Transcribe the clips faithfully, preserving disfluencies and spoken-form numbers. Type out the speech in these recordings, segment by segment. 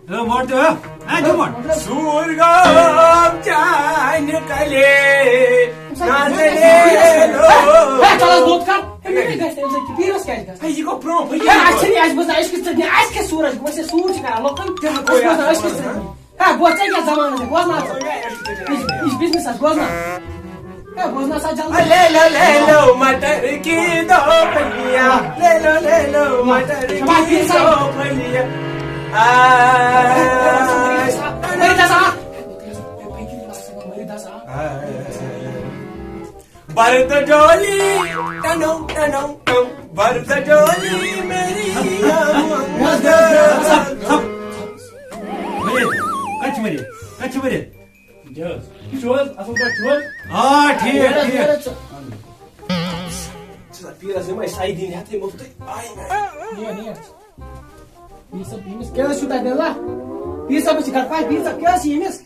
ہے، وۄٹھ دِ، ہے۔ ہے، دِ وۄٹھ۔ سوٗر گوٚو چانہِ کلے، نازلے لو۔ ہے، چلو، دوٚد کر۔ ہے، مےٚ کیٛاہ گژھِ تَمہِ سۭتۍ؟ پیٖرَس کیٛاہ گژھِ؟ ہے، یہِ گوٚو برونٛہہ، ہے، اَسہِ چھِنہٕ، اَسہِ بوزناو عشقٕچ ژٔٹنہِ، اَسہِ کیٛاہ سوٗر چھِ کران لوکَن؟ کیٛاہ گوٚو اَسہِ بوزناو یَتھ عشقٕچ ژٔٹنہِ۔ ہے، بوز، ژےٚ کیٛاہ زمانَس چھِ؟ بوزناو ژٕ۔ یہِ چھِ، یہِ چھِ business حظ، بوزناو۔ ہے، بوزناو سا جلدی۔ لے لو، لے لو مٹر کی دو پھلیاں، لے لو، لے لو مٹر کی دو پھلیاں۔ آ، مٔرِتھ ہسا۔ بھر دو جھولی، ٹنو، ٹنو، ٹن، بھر دو جھولی میری۔ مریض، کتہِ چھِ مریض؟ کتہِ چھِ مریض؟ یہِ چھُ حظ؟ اَصٕل پٲٹھۍ چھُ حظ؟ آ، ٹھیٖک، ٹھیٖک۔ ژٕ پیٖرَس دِمَے سَے دِنۍ ہٮ۪تھٕے مُفتٕے۔ آے مےٚ۔ نیر، نیر۔ پیٖر صٲب، أمِس کیٛاہ حظ چھُو تۄہہِ دٔلیٖلہ؟ پیٖر صٲبَس چھِ گرٕ پَے، پیٖر صٲب کیٛاہ حظ چھِ أمِس؟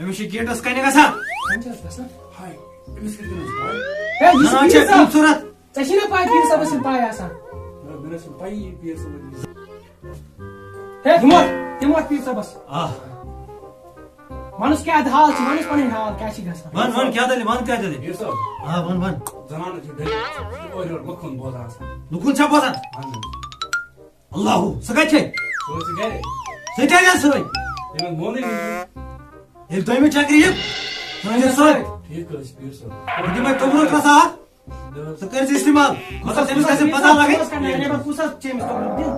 أمِس چھِ گیٹَس کَنہِ گژھان۔ کَمہِ چھِ حظ گژھان؟ ہاے، أمِس کِتھ کٔنۍ حظ پَے؟ ہے، یہِ چھُ نہ، پیٖر چھےٚ صٲب۔ خوٗبصوٗرت۔ ژےٚ چھِی نا پَے، پیٖر صٲبَس چھِنہٕ پَے آسان۔ نہ، مےٚ نہ حظ چھِنہٕ پَیی یہِ پیٖر صٲبَس۔ ہے، دِمو، دِمو پیٖر صٲبَس۔ آ۔ وَنُس کیٛاہ حال چھِ، وَنُس پَنٕنۍ حال کیٛاہ چھِ گژھان۔ وَن، وَن، کیٛاہ دٔلیٖل، وَن کیٛاہ دٔلیٖل۔ پیٖر صٲب۔ آ، وَن، وَن۔ زَنانَس چھُ ڈٔلِتھ، سُہ چھُ اورٕ یورٕ لُکھ ہُنٛد بوزان آسان۔ لُکھ ہُنٛد چھا بوزان؟ اَہَن حظ۔ اللہ، سُہ کَتہِ چھے؟ سُہ حظ چھُ گَرے۔ سُہ تہِ اَنہِ سۭتۍ۔ تٔمۍ حظ مونٕے نہٕ یہِ۔ ییٚلہِ تُہۍ مےٚ چکرِ یِم، تُہۍ أنِو سۭتۍ۔ ٹھیٖک حظ چھُ، پیٖر صٲب۔ بہٕ دِمَے توٚملُک رَژھا اَکھ۔ ژٕ کٔرۍ زِ استعمال۔ مگر تٔمِس گژھِ نہٕ پتہ لگٕنۍ۔ کُس حظ کرناوِ؟ نٮ۪بر کُس حظ چیٚمِس توٚملُک دیُن؟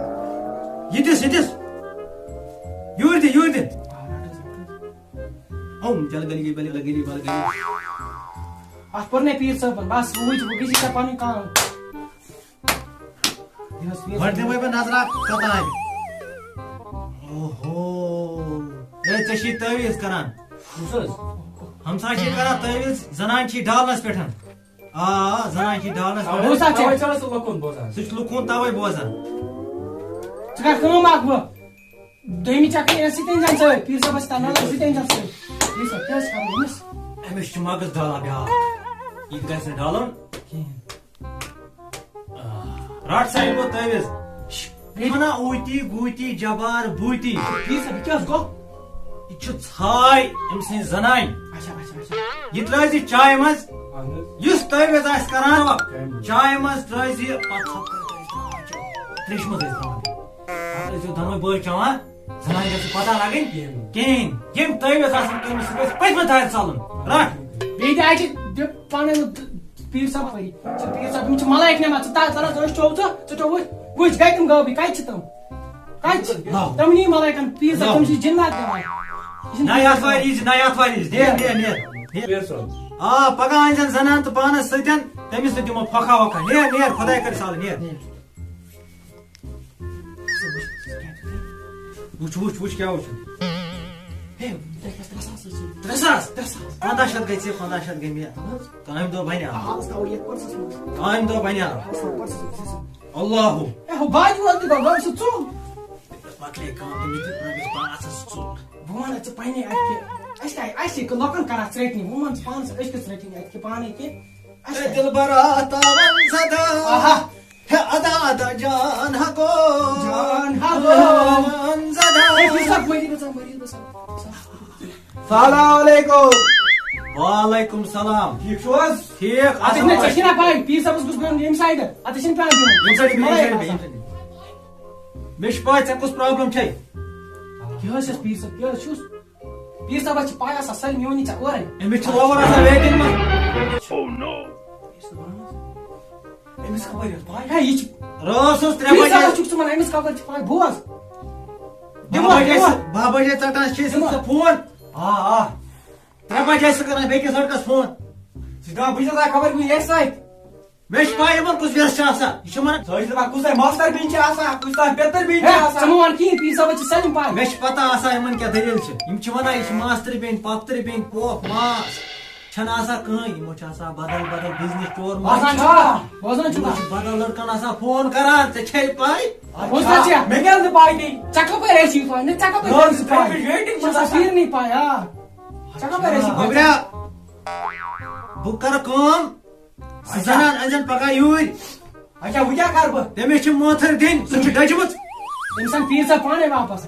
یہِ دِس، یہِ دِس۔ یوٗرۍ دِ، یوٗرۍ دِ۔ اوم جل گلی بلی بلی گلی بلی گلی۔ اَتھ پوٚر نے پیٖر صٲبن، بس وۄنۍ وٕچھ، وۄنۍ گٔژھی ژےٚ پنٕنۍ کٲم۔ یہِ حظ پیٖر گۄڈٕ صٲب۔ دِمے بہٕ نظرا کتان۔ اوہو۔ ہے، ژےٚ چھی تعویٖذ کران۔ کُس حظ؟ ہمساے چھی کران تعویٖذ، زنان چھی ڈالنس پٮ۪ٹھ۔ آ، آ، زنان چھی ڈالنس پٮ۪ٹھ۔ بوزان چھےٚ۔ توے چھےٚ سُہ لُکن بوزان۔ سُہ چھُ لُکن توے بوزان۔ ژٕ کر کٲم اکھ، بہٕ دوٚیمہِ چکرِ یَس سۭتۍ أنۍ زَن سۭتۍ، پیٖر صٲبَس تَنہٕ لَگہِ سۭتۍ أنۍ زَن سۭتۍ۔ پیٖر صٲب، کیٛاہ حظ کَرو أمِس؟ أمِس چھُ مغز ڈالان بیٛاکھ۔ یہِ تہِ گژھِ نہٕ ڈالُن۔ کِہیٖنۍ۔ آ، رَٹ سا یہِ گوٚو تعویٖذ۔ شش، بیٚیہِ؟ وَنان اوٗتی گوٗتی جبار بوٗتی۔ پیٖر صٲب، یہِ کیٛاہ حظ گوٚو؟ یہِ چھُ ژھاے أمۍ سٕنٛزِ زنانہِ۔ اچھا، اچھا، اچھا۔ یہِ ترٛٲوزِ چایہِ منٛز۔ اہن حظ۔ یُس تعویٖذ آسہِ کران، چایہِ منٛز۔ چایہِ منٛز ترٛٲوزِ یہِ، پتہٕ ژھۄپہٕ کٔرِتھ ٲسۍ ترٛاوان چیٚنۍ۔ تریشہِ منٛز ٲسۍ ترٛاوان۔ پتہٕ ٲسۍ زیو دۄنوَے بٲژ چٮ۪وان، زنانہِ گژھِ پتہ لگٕنۍ کِہیٖنۍ۔ کِہیٖنۍ۔ ییٚمۍ تعویٖذ آسن کٔرمٕتۍ، سُہ گژھِ پٔتمہِ دارِ ژلُن۔ رٹھ۔ بیٚیہِ تہِ اَتہِ دِ-، پانَے نہٕ پیٖر صٲب پٲری۔ ژٕ پیٖر صٲب، یِم چھِ ملائک نعمت، ژٕ تا-، ژٕ نہ حظ ٲسۍ چوب ژٕ، ژٕ چوب وٕچھ، وٕچھ، گٔے تِم غٲبٕے، کَتہِ چھِ تِم؟ کَتہِ چھِ؟ لاو۔ تِمنٕے ملائکن، پیٖر صٲب، لاو۔ تِم چھِ جِنات دِوان۔ یہِ چھِنہٕ نہ یَتھ وارِ یِزِ، نہ یَتھ وارِ یِزِ، نیر، نیر، نیر، نیر۔ پیٖر صٲب۔ آ، پگاہ أنۍ زٮ۪ن زنان تہٕ پانس سۭتۍ، تٔمِس سۭتۍ دِمو پھۄکھا وۄکھا۔ نیر، نیر، خۄداے کَرِ سہل، نیر۔ نیر۔ وٕچھ، وٕچھ، وٕچھ، کیٛاہ وٕچھُن؟ ہے، ترٛےٚ ساس حظ چھِ۔ ترٛےٚ ساس؟ ترٛےٚ ساس۔ پنٛداہ شیٚتھ گٔے ژےٚ، پنٛداہ شیٚتھ گٔے مےٚ۔ اہن حظ۔ کامہِ دۄہ بنیٛاو۔ آز تھاوو یَتھ پٔرسَس منٛز۔ کامہِ دۄہ بنیٛاو۔ آز تھاوو پٔرسَس منٛز۔ اللہ۔ ہے، ہُہ باجہِ وول تہِ گوٚو، گوٚو سُہ ژوٚل۔ مۄکلے کٲم، تٔمِس دیُت رۄپیَس پانٛژھ ہَتھ سُہ ژوٚل۔ بہٕ وَنَے ژےٚ پنٛنہِ اَتھِ کہِ اَسہِ کیٛاہ، اَسہِ چھِ لۄکَن کَران ژرٛٹنہِ، وۄنۍ وَن ژٕ پانَس أسۍ کِژھ ژرٛٹنہِ اَتہِ کہِ پانَے کہِ اَسہِ اے کیٛاہ؟ دِلبرا تاوَن زدہ۔ آہا۔ ہے ادا ادا جان ہا گو۔ جان ہا گو۔ جان زدہ۔ ہے، یہِ سا مٔریٖض گژھان، مٔریٖض گژھان۔ سلام علیکم۔ وعلیکم سلام۔ ٹھیٖک چھِو حظ؟ ٹھیٖک، اَتھ اَصٕل چھِنہ ژےٚ پٲٹھۍ۔ چھِنہ پَے، پیٖر صٲبَس گوٚژھ بِہُن ییٚمہِ سایڈٕ۔ اَتھ چھِنہٕ پٮ۪وان بِہُن۔ ییٚمہِ سایڈٕ بِہُن، ییٚمہِ سایڈٕ بِہُن۔ مےٚ چھِ پَے ژےٚ کُس problem چھے۔ کیٛاہ حظ چھَس پیٖر صٲب، کیٛاہ حظ چھُس؟ پیٖر صٲبَس چھِ پَے آسان سٲلِم، یہِ ووٚن نہٕ ژےٚ اورَے۔ أمِس چھِ lover آسان waiting منٛز۔ Oh no۔ أمِس کَپٲرۍ ٲس پَے؟ ہے، یہِ چھِ رٲژ ہٕنٛز ترٛےٚ پیٖر بجے۔ صٲبَس چھُکھ ژٕ وَنان، أمِس کَپٲرۍ چھِ پَے؟ بوز۔ دِمو، باہ بجے دِمو۔ سُہ، باہ بجے ژَٹان چھِ أسۍ دِمو۔ ژےٚ phone۔ آ، آ۔ ترٛےٚ بجے ژٕ کران بیٚکِس لڑکس phone۔ ژٕ چھُکھ دَپان بہٕ چھُس آسان خبر کُنہِ یَتھ سۭتۍ۔ مےٚ چھِ پَے یِمن کُس وٮ۪س چھُ آسان۔ یہِ چھُ وَنان، ژٕ ٲسۍ دَپان کُس تام ماستٕر بیٚنہِ چھِ آسان، کُس تام پیٚتٕر بیٚنہِ چھِ ہے، آسان۔ ژٕ مہٕ وَن کِہیٖنۍ، پیٖر صٲبَس چھِ سٲلِم پَے۔ مےٚ چھِ پَتہ آسان یِمن کیٛاہ دٔلیٖل چھِ۔ یِم چھِ وَنان یہِ چھِ ماستٕر بیٚنہِ، پۄپھتٕر بیٚنہِ، پوپھ، ماس۔ چھَنہٕ آسان کٕہٕنۍ، یِمو چھِ آسان بدل بدل business ٹور منٛز۔ بوزان چھُکھا؟ بوزان یِمو چھُکھا؟ چھِ بدل لڑکن آسان phone کران، ژےٚ چھے پَے؟ بوزان چھا؟ مےٚ کیٛاہ ٲس نہٕ پَے تیٚلہِ؟ ژےٚ کَپٲرۍ ٲسی پَے؟ نہ، ژےٚ کَپٲرۍ نہ، ٲسی پَے؟ waiting چھِ ژےٚ آسان۔ پیٖرنٕے پَے، آ۔ ژےٚ کَپٲرۍ ٲسی پَے؟ گوٚبریا، بہٕ کَرٕ کٲم، سُہ اچھا۔ زنان أنزٮ۪ن پگاہ یوٗرۍ۔ اچھا، وۄنۍ کیٛاہ کَرٕ بہٕ؟ تٔمِس چھِ موتھٕر دِنۍ، سُہ چھُ ڈٔجمٕژ۔ تٔمِس اَن پیٖر صٲب پانَے واپَس۔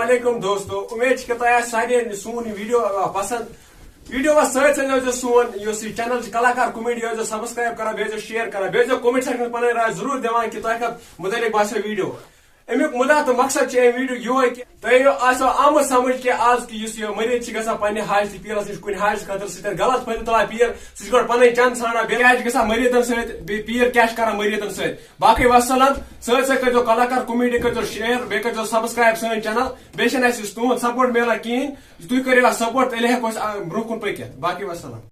وعلیکم دوستو، امید چھِ کہِ تۄہہِ آسہِ سارنٕے سون یہِ ویڈیو یِوان پسند۔ ویڈیوَس سۭتۍ سۭتۍ ٲسۍزیو سون یُس یہِ چینل چھِ کلاکار کامیڈی، ٲسۍزیو سبسکرائب کران، بیٚیہِ ٲسۍزیو شیئر کران، بیٚیہِ ٲسۍزیو کمنٹ سیکشنس پنٕنۍ راے ضروٗر دِوان کہِ تۄہہِ کتھ متعلق باسیو ویڈیو۔ امیُک مُدعا تہٕ مقصد چھُ امہِ ویڈیو یِہوے کہِ تۄہہِ آسیو آمُت سمجھ کہِ آز کہِ یُس یہِ مریض چھِ گژھان پننہِ حاجتہِ پیٖرس نِش کُنہِ حاجتہِ خٲطرٕ، سُہ چھُ تیٚلہِ غلط فٲیدٕ تُلان پیٖر، سُہ چھُ گۄڈٕ پنٕنۍ چند ژھانڈان، بیٚیہِ کیٛاہ چھِ گژھان مریضن سۭتۍ، بیٚیہِ پیٖر کیٛاہ چھِ کران مریضن سۭتۍ۔ باقٕے وسلام، سۭتۍ سۭتۍ کٔرۍزیو کلاکار کومیڈی، کٔرۍزیو شیئر، بیٚیہِ کٔرۍزیو سبسکرائب سٲنۍ چینل۔ بیٚیہِ چھَنہٕ اَسہِ یُس تُہُنٛد سپورٹ میلان کِہیٖنۍ، تُہۍ کٔرِو اَسہِ سپورٹ، تیٚلہِ ہٮ۪کو أسۍ آ، برٛونٛہہ کُن پٔکِتھ۔ باقٕے وسلام۔